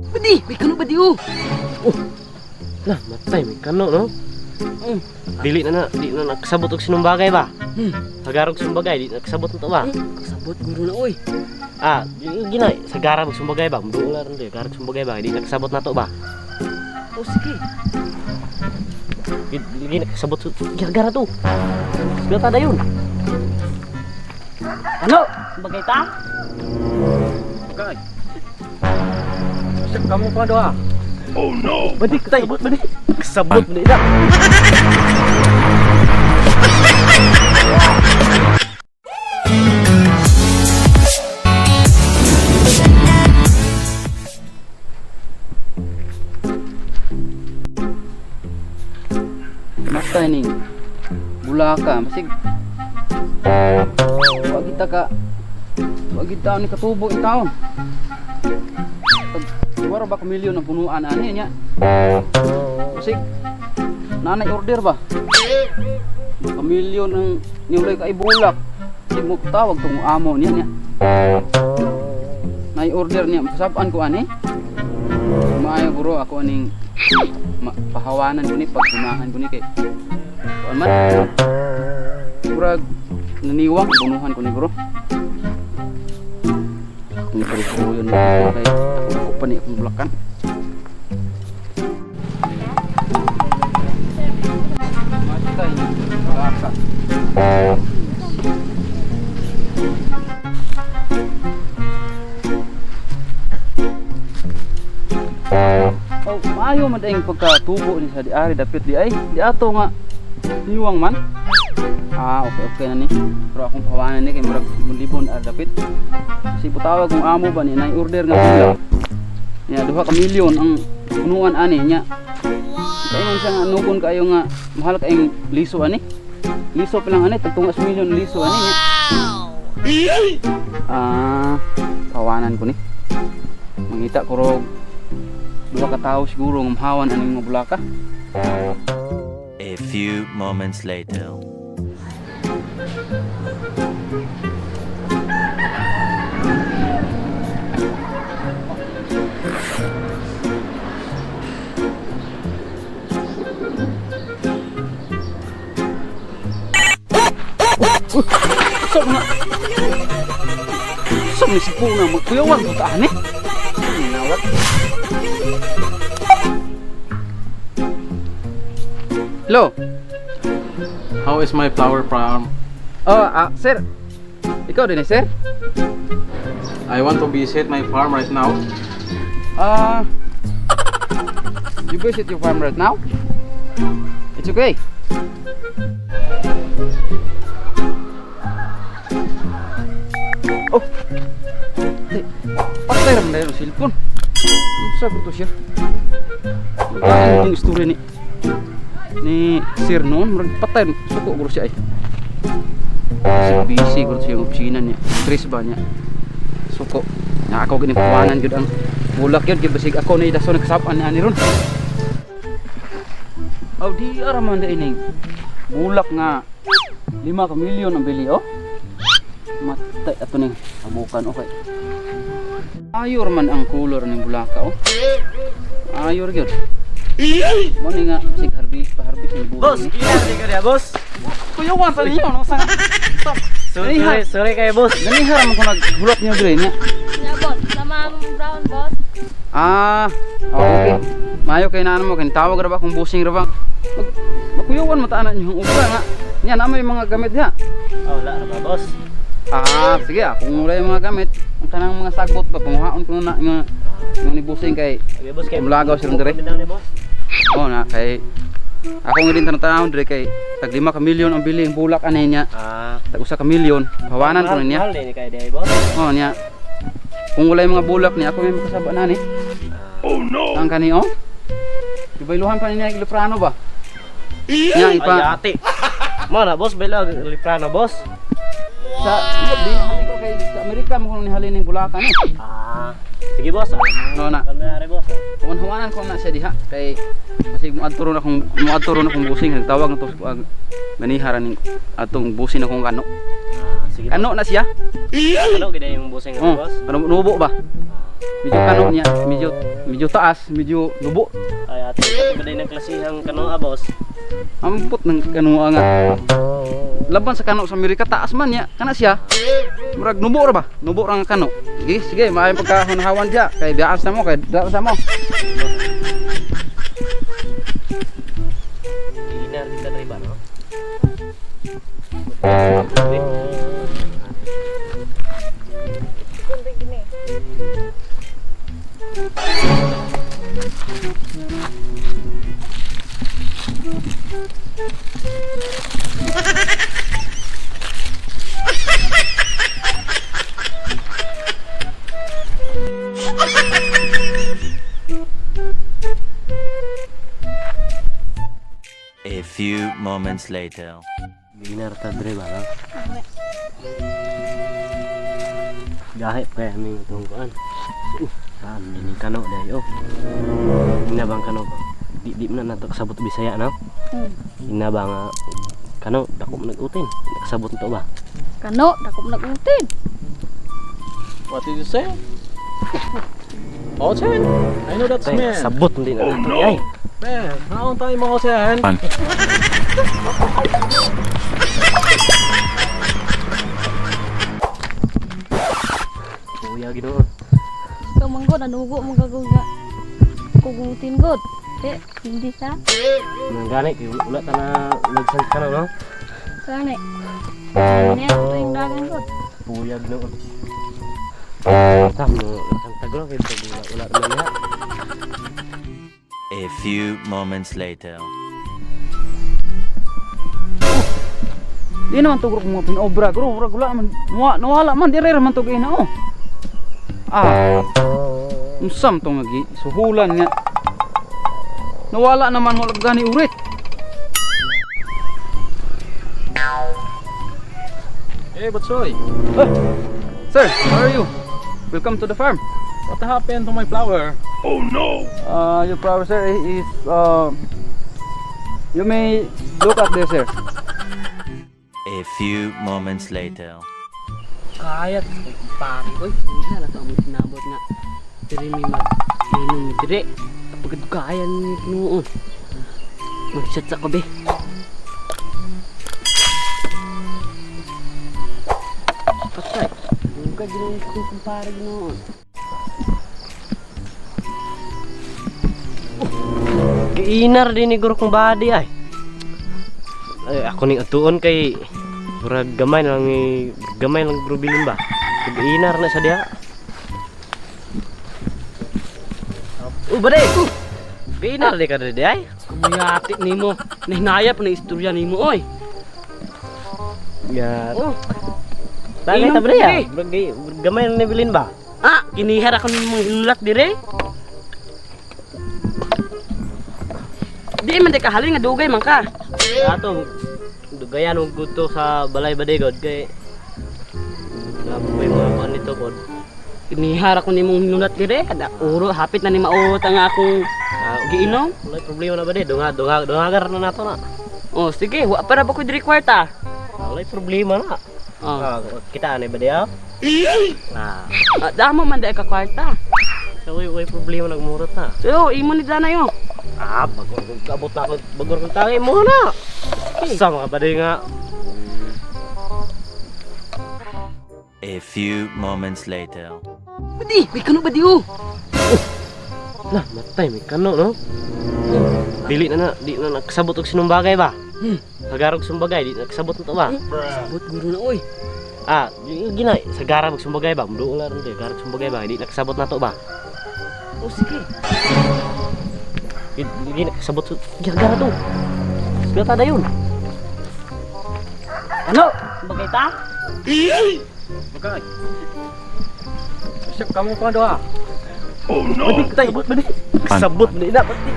Badi, may kano ba di oh? Oh. Lah, matay may kano no. Dili na na, di na nakasabot og sinumbagay ba? Hagarog sumbagay, di na nakasabot na to ba? Kasabot guro na oy. Ah, gina sa garag sumbagay ba? Muduol ron di, garag sumbagay ba? Di nakasabot na to ba? Oh sige. Di nakasabot gara to. Sigata dayon. Ano? Sumbagay ta? Okay. Sip kamu pa doa. Oh no. Badi kasabot badi. Kasabot badi na. Matay ning bulaka masig. Wa kita ka wa kita ni katubo in taon. Wala ba ka milyon ang punuan ani nya? Masig nanay order ba? Ka milyon ang niulay ka ibulak. Sig mo tawag tong amo niya niya. Nay order niya makasab-an ko ani. Maayo guro ako aning pahawanan ko ni pagkumahan ko ni kay kuan man murag naniwang bunuhan ko ni bro akong pagkuyon na kay ako pa ni akong bulakan. Matay, baka. Oh, maayo man daing pagkatubo ni sa diari dapit di ay. Di ato nga niwang man. Ah, okay okay na ni. Pero akong pahawanan ni kay murag libon ar dapit. Kasi butawag kong amo ba ni nay order nga pila. Nya duha ka milyon ang punuan ani nya. Kay man siya nga nugon kayo nga mahal kaayong liso ani. Liso pa lang ani tagtungas milyon liso ani nya. Ah, pahawanan ko ni. Mangita ko rog duha ka tawo siguro nga mahawan aning mga bulaka. A few moments later. Sa mga sa mga sipo na magkuyawan ko taan eh. Nawat. Hello. How is my flower farm? Oh, sir. Ikaw din eh, sir? I want to visit my farm right now. Ah, you visit your farm right now? It's okay. Oh. Di, patay raman dahil ang cellphone. Ano sa ko to siya? Ano itong story ni ni Sir noon? Murag patay, suko guro siya ay. Kasi busy guro siya yung opisina niya. Stress ba niya? Suko. Na ako gini puwanan jud ang bulak yun kay basig ako na idason nagkasapan ni ani ron. Aw di ara man ining bulak nga 5 ka milyon ang bili oh. Matay ato ning abukan okay. Ayor man ang color ning bulaka oh. Ayor gyud. Mo ni nga sig harbi paharbis ni bulak. Boss, ni. iya di ka diya, boss. Kuyawan sa ninyo no sa. Sorry, sorry kay boss. Ganiha ra man ko naghulot niyo dire niya. Yeah, boss. Sama mong brown, boss. Ah, okay. Mayo kay nano mo kay tawag ra ba kung busing ra ba. Mag, makuyawan mo taanan yung ubra nga. Nya na may mga gamit diha. Oh, wala ra ba, boss? Ah, sige ah, kung wala yung mga gamit, ang kanang mga sagbot ba panguhaon ko na nga nga ni busing kay Okay, boss kay. Umlagaw siya ron dire. Bitaw ni boss. Oh na kay ako nga din tanong dire kay tag 5 ka milyon ang bili ang bulak ani niya. Ah, Tag usa ka milyon, hawanan ko na niya. Mahal din kay diya, boss. Oh niya. Kung wala yung mga bulak niya, ako may makasaba na ni. Oh no. Ang kani oh. Ibayluhan pa niya Ilocano ba? Niya ipa Ay, ate. Mo na, boss, bela liprano, boss. sa di na ko kay sa Amerika mo kung nihalin ning bulakan eh. Ah, sige boss. Ah. No na. Kami ari, boss. Ah. Huwan-huwanan ko na siya diha kay basig moadto ron akong moadto ron akong busing nagtawag na to sa ganiharan ning atong busing akong kano. Ah, Sige. Kano na siya? Kano gid yung busing nga Oh, boss? kano nubo ba? Medyo kano niya, medyo taas, medyo nubo. Ay ate, ito ba ng klasihang kano ah, boss? Ampot ng kano nga. Laban sa kano sa Amerika taas man niya, kana siya. Murag nubo ra ba? Nubo ra nga kano. Sige, sige, maayong pagkahunhawan diya kay biyaas na mo kay dara sa mo. Inar kita diri ba no? Kunti gini. A few moments later. Ginar ta diri ba no? Gahi pa kami itong kuan. Saan din yung kano dahil oh. Inabang kano ba? Di man na nato kasabot Bisaya no? Hmm. Inaba nga kano dako man nag-utin. Nakasabot nito ba? Kano, dako man nag-utin. What did you say? Ochen? I know that's Tay, man. kasabot hindi na nato. Ay. Man, how tayo mo Ochen? Kuya Ginoo. Ikaw man god, anugo man gagawin kugutin god. Eh, hindi sa. Nang gani kay wala ta na nagsan kano no? Kani. Niya, ito yung dagan god. Kuya Ginoo. Tam no, ang taglo kay wala wala na niya. A few moments later. Di naman tugro mga pinobra, gro, murag wala man. Nawala man dire ra man tug ina oh. Ah. Unsam to nga gi suhulan nga. Nawala naman wala gani urit. Hey, Batsoy. Sir, how are you? Welcome to the farm. What happened to my flower? Your flower, sir, is you may look at this, sir. A few moments later. Kaya kay kumpare oy. Hindi na to ang tinabot nga. Diri mi mag inom mi diri. Pagod kaya ni noon. Mag-chat sa ko be. Patay. Buka ginoon kong kumpare ginoon. Giinar din ni guro kong body ay. Ay ako ning atuon kay murag gamay lang ni gamay lang grubilin ba. Giinar na sa diha. Oh, bade. Giinar di ka diri ay. Kumuyati nimo. Nahinaya pa na istorya nimo oy. Ya. Oh. Tagay Inom ta bre ah. diri. Murag gamay lang ni bilin ba. Ah, kinihar ako nimo hinulat dire. Di man di ka halin nga dugay man ka. Ato dugayan og guto sa balay badegod kay nabuhay mga kuan nito pod. Kinihar ako nimong hinulat dire. Kada uro hapit na ni maurot ang akong Ah, giinom. wala problema na ba di? Dunga dunga dungagar na nato na. Oh, sige, wa para ba ko diri kwarta? Wala problema na. Oh. Ah, kita ani ba di ah? Ah, Ah, damo man dai ka kwarta. so way problema nagmurot na. So, imo ni dana yo. Ah, bagor kong kabot na ako, bagor kong tangi mo na. Sa mga baday nga. A few moments later. Badi, may kano ba di oh? Lah, matay may kano no. Dili na na, di na nakasabot og sinumbagay ba? Hagarog sumbagay, di na nakasabot nito ba? Sabot guro na oy. Ah, gina sa garab og sumbagay ba? Muduol na ron di, garag sumbagay ba? Di nakasabot na to ba? Oh, sige. Di nakasabot sa gara to. Sige ta dayon. Ano? Bagay ta? Okay. Siap kamu pa doa. Badi, tay, badi. Kasabot di na, badi.